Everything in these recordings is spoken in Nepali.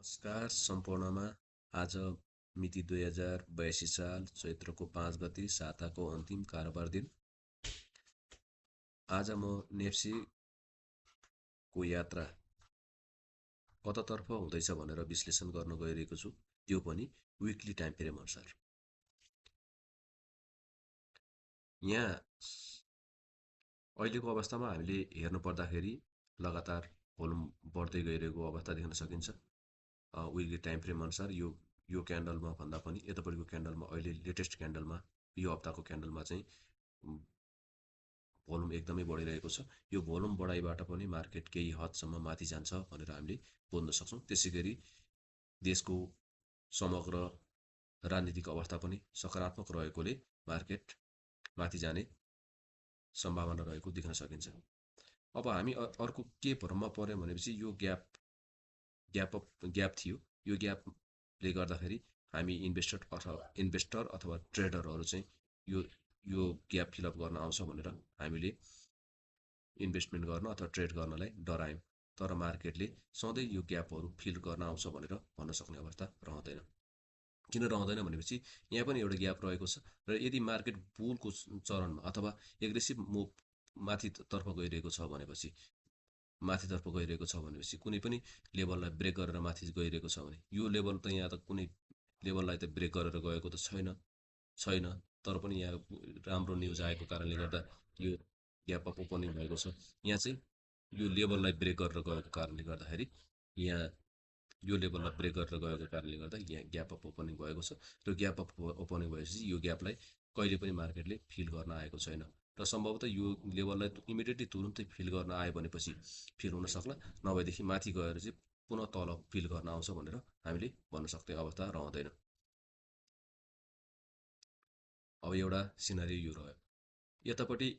नमस्कार सम्पूर्णमा। आज मिति 2082 साल चैत्रको 5 गते साताको अन्तिम कारोबार दिन। आज म नेप्सीको यात्रा कतातर्फ हुँदैछ भनेर विश्लेषण गर्न गइरहेको छु, त्यो पनि विकली टाइम फ्रेम अनुसार। यहाँ अहिलेको अवस्थामा हामीले हेर्नु पर्दाखेरि लगातार भोल्युम बढ्दै गइरहेको अवस्था देख्न सकिन्छ। विकली टाइम फ्रेम अनुसार यो क्यान्डलमा भन्दा पनि यतापट्टिको क्यान्डलमा अहिले लेटेस्ट क्यान्डलमा यो हप्ताको क्यान्डलमा चाहिँ भोल्युम एकदमै बढिरहेको छ। यो भोल्युम बढाइबाट पनि मार्केट केही हदसम्म माथि जान्छ भनेर हामीले बुझ्न सक्छौँ। त्यसैगरी देशको समग्र राजनीतिक अवस्था पनि सकारात्मक रहेकोले मार्केट माथि जाने सम्भावना रहेको देख्न सकिन्छ। अब हामी अर्को के भ्रममा पर्यौँ भनेपछि यो ग्याप थियो। यो ग्यापले गर्दाखेरि हामी इन्भेस्टर अथवा ट्रेडरहरू चाहिँ यो ग्याप फिलअप गर्न आउँछ भनेर हामीले इन्भेस्टमेन्ट गर्न अथवा ट्रेड गर्नलाई डरायौँ। तर मार्केटले सधैँ यो ग्यापहरू फिल गर्न आउँछ भनेर भन्न सक्ने अवस्था रहँदैन। किन रहँदैन भनेपछि यहाँ पनि एउटा ग्याप रहेको छ र यदि मार्केट बुलको चरणमा अथवा एग्रेसिभ मुभ माथितर्फ गइरहेको छ भनेपछि कुनै पनि लेभललाई ब्रेक गरेर माथि गइरहेको छ भने यो लेभल त यहाँ त कुनै लेभललाई त ब्रेक गरेर गएको त छैन। तर पनि यहाँ राम्रो न्युज आएको कारणले गर्दा यो ग्याप अप ओपनिङ भएको छ। यहाँ चाहिँ यो लेभललाई ब्रेक गरेर गएको कारणले गर्दाखेरि यहाँ ग्याप अप ओपनिङ भएको छ र ग्याप अप ओपनिङ भएपछि यो ग्यापलाई कहिले पनि मार्केटले फिल गर्न आएको छैन र सम्भवतः यो लेभललाई इमिडिएटली तुरुन्तै फिल गर्न आयो भनेपछि फिल हुन सक्ला, नभएदेखि माथि गएर चाहिँ पुनः तल फिल गर्न आउँछ भनेर हामीले भन्न सक्ने अवस्था रहँदैन। अब एउटा सिनारी यो रह्यो, यतापट्टि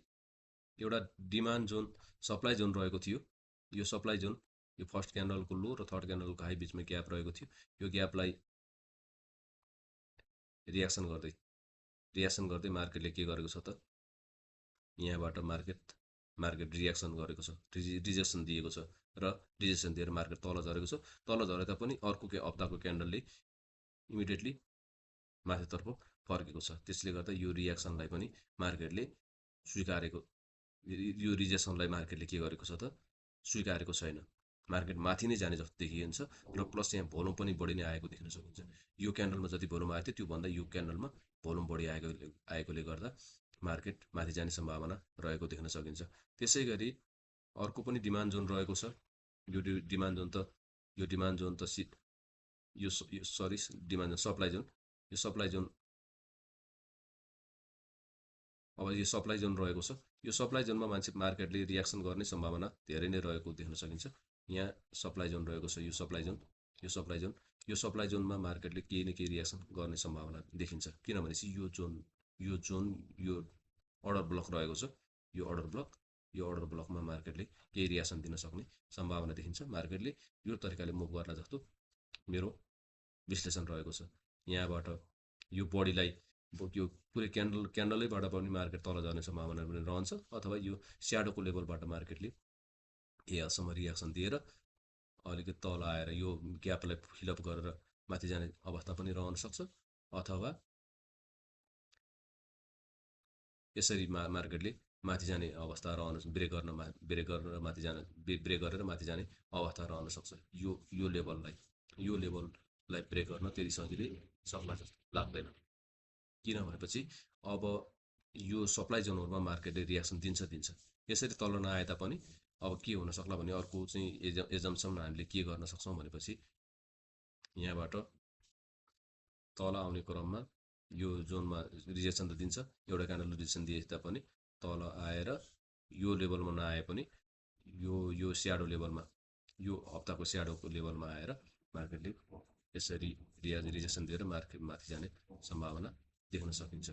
एउटा डिमान्ड जोन सप्लाई जोन रहेको थियो। यो सप्लाई जोन यो फर्स्ट क्यान्डलको लो र थर्ड क्यान्डलको हाई बिचमा ग्याप रहेको थियो। यो ग्यापलाई रियाक्सन गर्दै मार्केटले के गरेको छ त यहाँबाट मार्केट रियाक्सन गरेको छ, रिजेक्सन दिएको छ र रिजेक्सन दिएर मार्केट तल झरेको छ। तल झरे तापनि अर्को हप्ताको क्यान्डलले इमिडिएटली माथितर्फ फर्केको छ। त्यसले गर्दा यो रियाक्सनलाई पनि मार्केटले स्वीकारेको, यो रिजेक्सनलाई मार्केटले के गरेको छ त स्वीकारेको छैन। मार्केट माथि नै जाने जस्तो देखिन्छ र प्लस यहाँ भोल्युम पनि बढी नै आएको देख्न सकिन्छ। यो क्यान्डलमा जति भोल्युम आएको थियो त्योभन्दा यो क्यान्डलमा भोल्युम बढी आएकोले गर्दा मार्केट माथि जाने सम्भावना रहेको देख्न सकिन्छ। त्यसै गरी अर्को पनि डिमान्ड जोन रहेको छ। यो डिमान्ड जोन सप्लाई जोन। यो सप्लाई जोन अब यो सप्लाई जोन रहेको छ। यो सप्लाई जोनमा मार्केटले रियाक्सन गर्ने सम्भावना धेरै नै रहेको देख्न सकिन्छ। यहाँ सप्लाई जोन रहेको छ। यो सप्लाई जोनमा मार्केटले केही न केही रियाक्सन गर्ने सम्भावना देखिन्छ, किनभनेपछि यो अर्डर ब्लक रहेको छ। यो अर्डर ब्लकमा मार्केटले केही रियाक्सन दिन सक्ने सम्भावना देखिन्छ। मार्केटले यो तरिकाले मुभ गर्ला जस्तो मेरो विश्लेषण रहेको छ। यहाँबाट यो बडीलाई यो पुरै क्यान्डलैबाट पनि मार्केट तल झर्ने सम्भावना पनि रहन्छ, अथवा यो स्याडोको लेभलबाट मार्केटले यहाँसम्म रियाक्सन दिएर अलिकति तल आएर यो ग्यापलाई फिलअप गरेर माथि जाने अवस्था पनि रहन सक्छ, अथवा यसरी मार्केटले माथि जाने अवस्था ब्रेक गरेर माथि जाने अवस्था रहन सक्छ। यो लेभललाई ब्रेक गर्न त्यति सजिलै सक्ला जस्तो लाग्दैन, किनभनेपछि अब यो सप्लाई जोनहरूमा मार्केटले रियाक्सन दिन्छ। यसरी तल नआए तापनि अब के हुन सक्ला भने अर्को चाहिँ एजम्सन हामीले के गर्न सक्छौँ भनेपछि यहाँबाट तल आउने क्रममा यो जोनमा रिजेक्सन त दिन्छ, एउटा क्यान्डल रिजेक्सन दिए तापनि तल आएर यो लेभलमा नआए पनि यो स्याडो लेभलमा, यो हप्ताको स्याडोको लेभलमा आएर मार्केटले यसरी रिजेक्सन दिएर मार्केट माथि जाने सम्भावना देख्न सकिन्छ।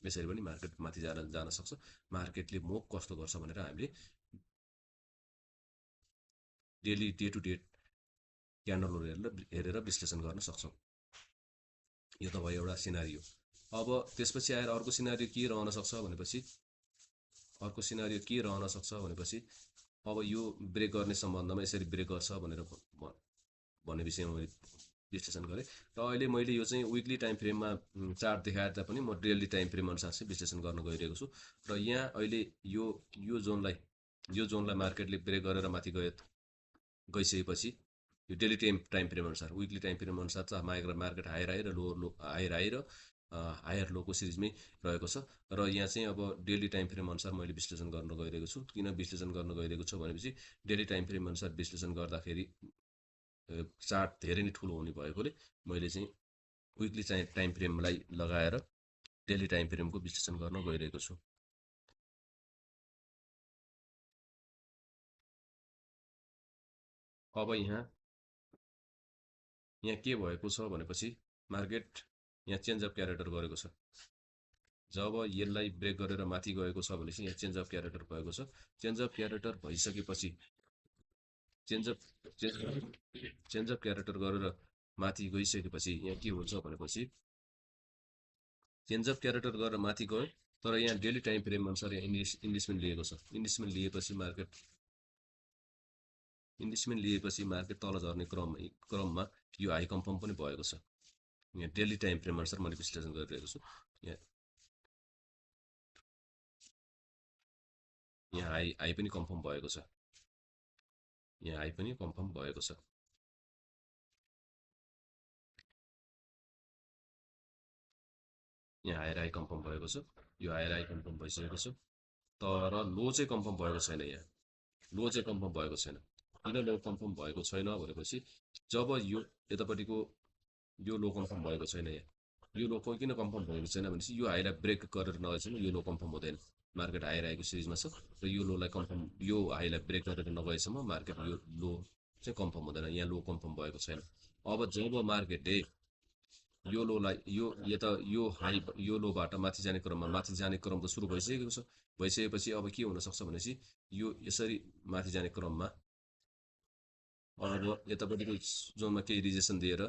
यसरी पनि मार्केट माथि जान सक्छ। मार्केटले मुभ कस्तो गर्छ भनेर हामीले डे टु डे क्यान्डलहरू हेरेर विश्लेषण गर्न सक्छौँ। यो त भयो एउटा सिनारियो। अब त्यसपछि आएर अर्को सिनारियो के रहन सक्छ भनेपछि अब यो ब्रेक गर्ने सम्बन्धमा यसरी ब्रेक गर्छ भनेर भन्ने विषयमा मैले विश्लेषण गरेँ र अहिले मैले यो चाहिँ विकली टाइम फ्रेममा चार्ट देखाएर तापनि म डेली टाइम फ्रेम अनुसार चाहिँ विश्लेषण गर्न गइरहेको छु र यहाँ अहिले यो जोनलाई मार्केटले ब्रेक गरेर माथि गइसकेपछि यो डेली टाइम फ्रेम अनुसार विकली टाइम फ्रेम अनुसार चाहिँ मार्केट हायर हाई र हायर हाई र हायर लोको सिरिजमै रहेको छ र यहाँ चाहिँ अब डेली टाइम फ्रेम अनुसार मैले विश्लेषण गर्न गइरहेको छु। किन विश्लेषण गर्न गइरहेको छु भनेपछि डेली टाइम फ्रेम अनुसार विश्लेषण गर्दाखेरि चार्ट धेरै नै ठुलो हुने भएकोले मैले चाहिँ विकली टाइम फ्रेमलाई लगाएर डेली टाइम फ्रेमको विश्लेषण गर्न गइरहेको छु। अब यहाँ के भएको छ भनेपछि मार्केट यहाँ चेन्ज अफ क्यारेक्टर गरेको छ। जब यसलाई ब्रेक गरेर माथि गएको छ भनेपछि यहाँ चेन्ज अफ क्यारेक्टर भएको छ। चेन्ज अफ क्यारेक्टर भइसकेपछि चेन्ज अफ क्यारेक्टर गरेर माथि गइसकेपछि यहाँ के हुन्छ भनेपछि चेन्ज अफ क्यारेक्टर गरेर माथि गयो तर यहाँ डेली टाइम फ्रेम अनुसार यहाँ इन्भेस्टमेन्ट लिएको छ। इन्भेस्टमेन्ट लिएपछि मार्केट तल झर्ने क्रममा यो हाई कन्फर्म पनि भएको छ। यहाँ डेली टाइम फ्रेम अनुसार मैले विश्लेषण गरिरहेको छु। यहाँ हाई पनि कन्फर्म भएको छ। यहाँ हाई पनि कन्फर्म भएको छ। यहाँ हायर हाई कन्फर्म भएको छ। यो हायर हाई कन्फर्म भइसकेको छ तर लो चाहिँ कन्फर्म भएको छैन। यहाँ लो चाहिँ कन्फर्म भएको छैन। किन लो कन्फर्म भएको छैन भनेपछि जब यो यतापट्टिको यो लो कन्फर्म भएको छैन। यहाँ यो लो किन कन्फर्म भएको छैन भनेपछि यो हाईलाई ब्रेक गरेर नगएसम्म यो लो कन्फर्म हुँदैन। मार्केट हायर हाईको सिरिजमा छ र यो लोलाई कन्फर्म यो हाईलाई ब्रेक गरेर नगएसम्म मार्केट यो लो चाहिँ कन्फर्म हुँदैन। यहाँ लो कन्फर्म भएको छैन। अब जब मार्केटले यो लोलाई यो लोबाट माथि जाने क्रम त सुरु भइसकेको छ। भइसकेपछि अब के हुन सक्छ भनेपछि यो यसरी माथि जाने क्रममा अब यतापट्टिको जोनमा केही रिजेक्सन दिएर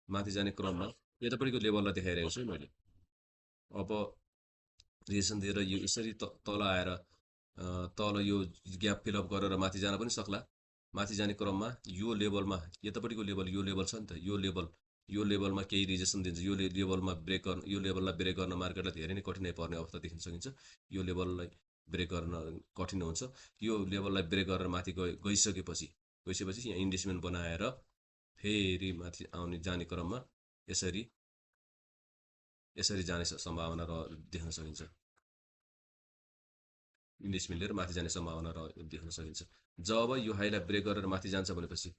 माथि जाने क्रममा यतापट्टिको लेभललाई देखाइरहेको छु मैले। अब रिजेक्सन दिएर यो यसरी तल आएर तल यो ग्याप फिलअप गरेर माथि जान पनि सक्ला। माथि जाने क्रममा यो लेभलमा यतापट्टिको लेभल यो लेभल छ नि त, यो लेभलमा केही रिजेक्सन दिन्छ। यो लेभललाई ब्रेक गर्न मार्केटलाई धेरै नै कठिनाइ पर्ने अवस्था देखिन सकिन्छ। यो लेभललाई ब्रेक गर्न कठिन हुन्छ। यो लेभललाई ब्रेक गरेर माथि गइसकेपछि यहाँ इन्भेस्टमेन्ट बनाएर फेरि माथि जाने क्रममा यसरी जाने सम्भावना देख्न सकिन्छ। इन्भेस्टमेन्ट लिएर माथि जाने सम्भावना देख्न सकिन्छ। जब यो हाईलाई ब्रेक गरेर माथि जान्छ भनेपछि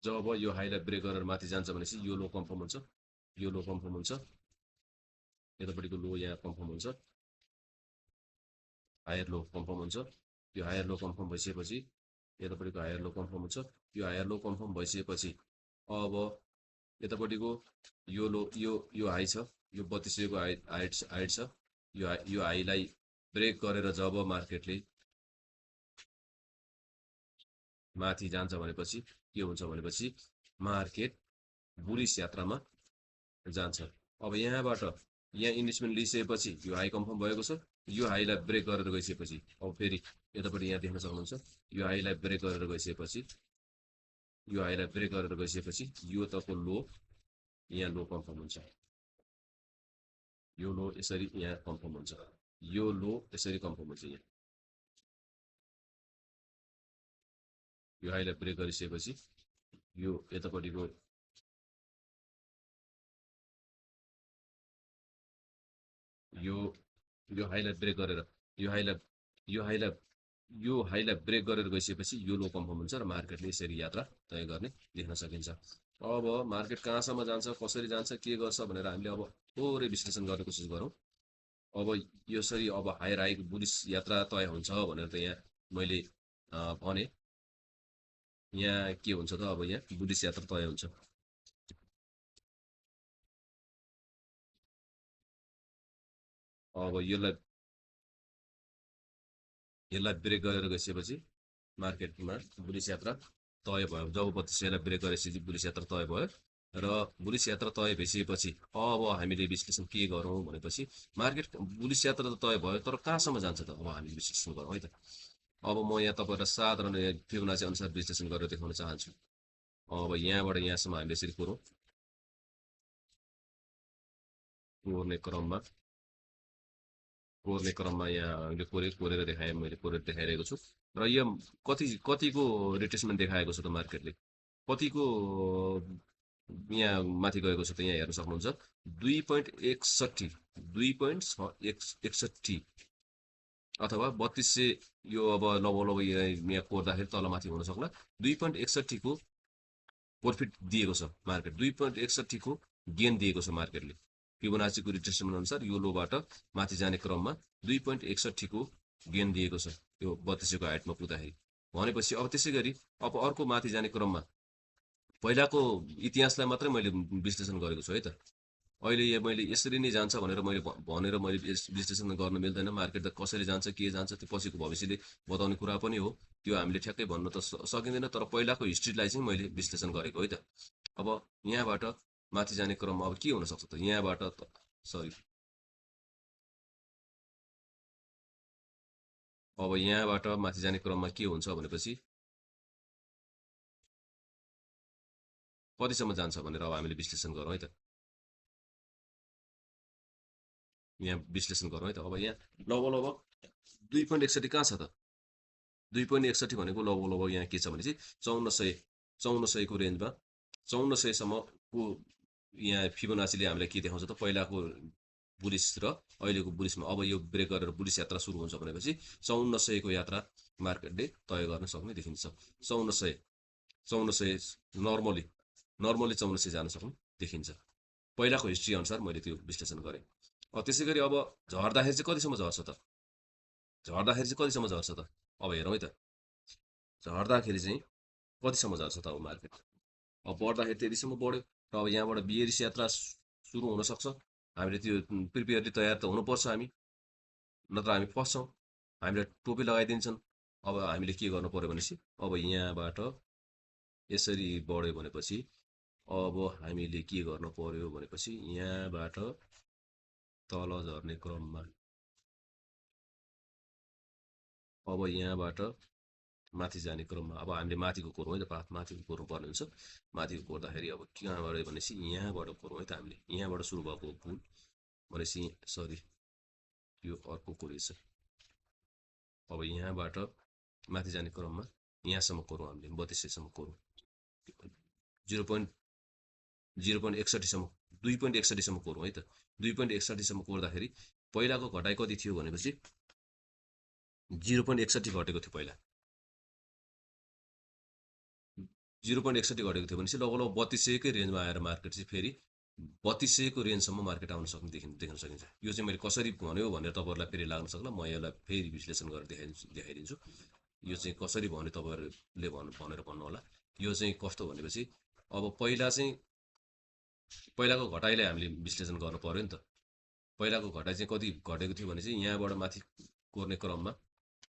जब यो हाईलाई ब्रेक गरेर माथि जान्छ भनेपछि यो लो कन्फर्म हुन्छ। यो लो कन्फर्म हुन्छ। यतापट्टिको लो यहाँ कन्फर्म हुन्छ। हायर लो कन्फर्म हुन्छ। यो हायर लो कन्फर्म भइसकेपछि यतापट्टिको हायर लो कन्फर्म हुन्छ। यो हायर लो कन्फर्म भइसकेपछि अब यतापट्टिको यो लो यो हाई छ। यो 3200को हाइट छ। यो हाईलाई ब्रेक गरेर जब मार्केटले माथि जान्छ भनेपछि के हुन्छ भनेपछि मार्केट बुलिस यात्रामा जान्छ। अब यहाँ इन्भेस्टमेन्ट लिइसकेपछि यो हाई कन्फर्म भएको छ। यो हाईलाई ब्रेक गरेर गइसकेपछि अब फेरि यतापट्टि यहाँ देख्न सक्नुहुन्छ यो हाईलाई ब्रेक गरेर गइसकेपछि यो तको लो यहाँ लो कन्फर्म हुन्छ। यो लो यसरी यहाँ कन्फर्म हुन्छ। यो लो यसरी कन्फर्म हुन्छ। यो हाईलाई ब्रेक गरिसकेपछि यो यतापट्टिको यो हाईलाई ब्रेक गरेर यो हाईलाई ब्रेक गरेर गइसकेपछि यो लो कन्फर्म हुन्छ र मार्केटले यसरी यात्रा तय गर्ने देख्न सकिन्छ। अब मार्केट कहाँसम्म जान्छ, कसरी जान्छ, के गर्छ भनेर हामीले अब थोरै विश्लेषण गर्ने कोसिस गरौँ। अब यसरी अब हायर हाई बुलिस यात्रा तय हुन्छ भनेर त यहाँ मैले भने यहाँ के हुन्छ त अब यहाँ बुलिस यात्रा तय हुन्छ। अब यसलाई ब्रेक गरेर गइसकेपछि मार्केटमा बुलिस यात्रा तय भयो। जब 3200लाई ब्रेक गरेपछि बुलिस यात्रा तय भयो र बुलिस यात्रा तय भइसकेपछि अब हामीले विश्लेषण के गरौँ भनेपछि मार्केट बुलिस यात्रा त तय भयो, तर कहाँसम्म जान्छ त अब हामीले विश्लेषण गरौँ है त। अब म यहाँ तपाईँलाई साधारण फिबोनाची अनुसार विश्लेषण गरेर देखाउन चाहन्छु। अब यहाँबाट यहाँसम्म हामीले यसरी कोर्ने क्रममा यहाँ हामीले कोरेर देखाएँ, मैले कोरेर देखाइरहेको छु। र यो कतिको रिट्रेसमेन्ट देखाएको छ त मार्केटले, कतिको यहाँ माथि गएको छ त यहाँ हेर्न सक्नुहुन्छ। 2.61 2.61 अथवा 3200, यो अब लगभग यहाँ कोर्दाखेरि तलमाथि हुन सक्ला। 2.61 को प्रफिट दिएको छ मार्केट, 2.61 को गेन दिएको छ मार्केटले फिबोनाचीको रिट्रेसमेन्ट अनुसार। यो लोबाट माथि जाने क्रममा 2.61 को गेन दिएको छ यो 3200 को हाइटमा पुग्दाखेरि। भनेपछि अब त्यसै गरी अब अर्को माथि जाने क्रममा पहिलाको इतिहासलाई मात्रै मैले विश्लेषण गरेको छु है त। अहिले मैले यसरी नै जान्छ भनेर मैले विश्लेषण गर्न मिल्दैन। मार्केट त कसरी जान्छ, के जान्छ, त्यो पछिको भविष्यले बताउने कुरा पनि हो, त्यो हामीले ठ्याक्कै भन्न त सकिँदैन। तर पहिलाको हिस्ट्रीलाई चाहिँ मैले विश्लेषण गरेको है त। अब यहाँबाट माथि जाने क्रममा अब के हुन सक्छ त, यहाँबाट अब यहाँबाट माथि जाने क्रममा के हुन्छ भनेपछि कतिसम्म जान्छ भनेर अब हामीले विश्लेषण गरौँ है त। यहाँ विश्लेषण गरौँ है त। अब यहाँ लगभग 2.61 कहाँ छ त, 2.61 भनेको लगभग यहाँ के छ भने चाहिँ 5400 को रेन्जमा, 5400सम्मको यहाँ फिबोनाचीले हामीलाई के देखाउँछ त, पहिलाको बुलिस र अहिलेको बुलिसमा। अब यो ब्रेक गरेर बुलिस यात्रा सुरु हुन्छ भनेपछि 5400 को यात्रा मार्केटले तय गर्न सक्ने देखिन्छ। 5400 नर्मली 5400 जान सक्ने देखिन्छ पहिलाको हिस्ट्री अनुसार मैले त्यो विश्लेषण गरेँ। त्यसै गरी अब झर्दाखेरि चाहिँ कतिसम्म झर्छ त, अब हेरौँ है त। झर्दाखेरि चाहिँ कतिसम्म झर्छ त अब मार्केट, अब बढ्दाखेरि त्यतिसम्म बढ्यो। र अब यहाँबाट बियरिस यात्रा सुरु हुनसक्छ। हामीले त्यो प्रिपेयरली तयार त हुनुपर्छ हामी, नत्र हामी फस्छौँ, हामीलाई टोपी लगाइदिन्छन्। अब हामीले के गर्नु पर्यो भनेपछि अब यहाँबाट यसरी बढ्यो भनेपछि अब हामीले के गर्नु पर्यो भनेपछि यहाँबाट तल झर्ने क्रममा अब यहाँबाट माथि जाने क्रममा अब हामीले माथिको कोरौँ है त, माथिको कोर्नु पर्ने हुन्छ। माथिको कोर्दाखेरि अब कहाँबाट भनेपछि यहाँबाट कोरौँ है त हामीले। यहाँबाट सुरु भएको पुल भनेपछि सरी यो अर्को रहेछ। अब यहाँबाट माथि जाने क्रममा यहाँसम्म कोरौँ हामीले, 3200सम्म कोरौँ, 0.61सम्म 2.61सम्म कोरौँ है त। 2.61सम्म कोर्दाखेरि पहिलाको घटाइ कति थियो भनेपछि 0.61 घटेको थियो पहिला, 0.61 घटेको थियो भनेपछि लगभग 3200कै रेन्जमा आएर मार्केट चाहिँ फेरि 3200 को रेन्जसम्म मार्केट आउन सक्ने देख्न सकिन्छ। यो चाहिँ मैले कसरी भन्यो भनेर तपाईँहरूलाई फेरि लाग्न सक्ला, म यसलाई फेरि विश्लेषण गरेर देखाइदिन्छु। यो चाहिँ कसरी भन्यो तपाईँहरूले भनेर भन्नु होला। यो चाहिँ कस्तो भनेपछि अब पहिलाको घटाइलाई हामीले विश्लेषण गर्नु पर्यो नि त। पहिलाको घटाइ चाहिँ कति घटेको थियो भने चाहिँ यहाँबाट माथि कोर्ने क्रममा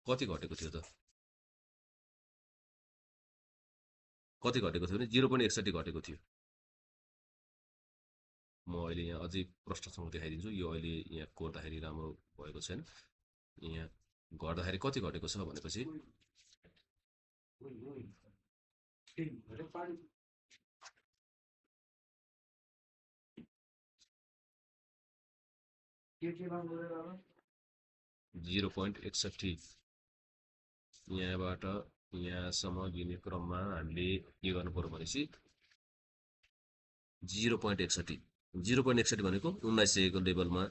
कति घटेको थियो त, कति घटेको थियो भने 0.61 घटेको थियो। म अहिले यहाँ अझै प्रश्नसँग देखाइदिन्छु। यो अहिले यहाँ कोर्दाखेरि राम्रो भएको छैन। यहाँ घट्दाखेरि कति घटेको छ भनेपछि 0.61 यहाँबाट यहाँसम्म दिने क्रममा हामीले के गर्नु पर्यो भनेपछि 0.61 भनेको 1900 को लेभलमा,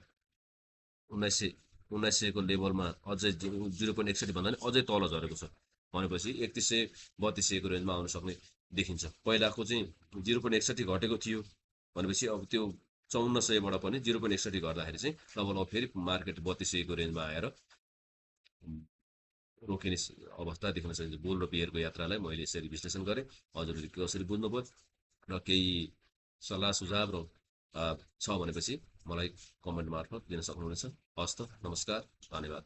1900 को लेभलमा अझै 0.61 भन्दा पनि अझै तल झरेको छ भनेपछि 3100-3200 को रेन्जमा आउन सक्ने देखिन्छ। पहिलाको चाहिँ 0.61 घटेको थियो भनेपछि अब त्यो 5400बाट पनि 0.61 घट्दाखेरि चाहिँ लगभग फेरि मार्केट 3200 को रेन्जमा आएर रोकिने अवस्था देख्न सकिन्छ। बुल र बियरको यात्रालाई मैले यसरी विश्लेषण गरेँ। हजुरहरूले कसरी बुझ्नुभयो र केही सल्लाह सुझाव र छ भनेपछि मलाई कमेन्ट मार्फत दिन सक्नुहुनेछ। हस्त, नमस्कार, धन्यवाद।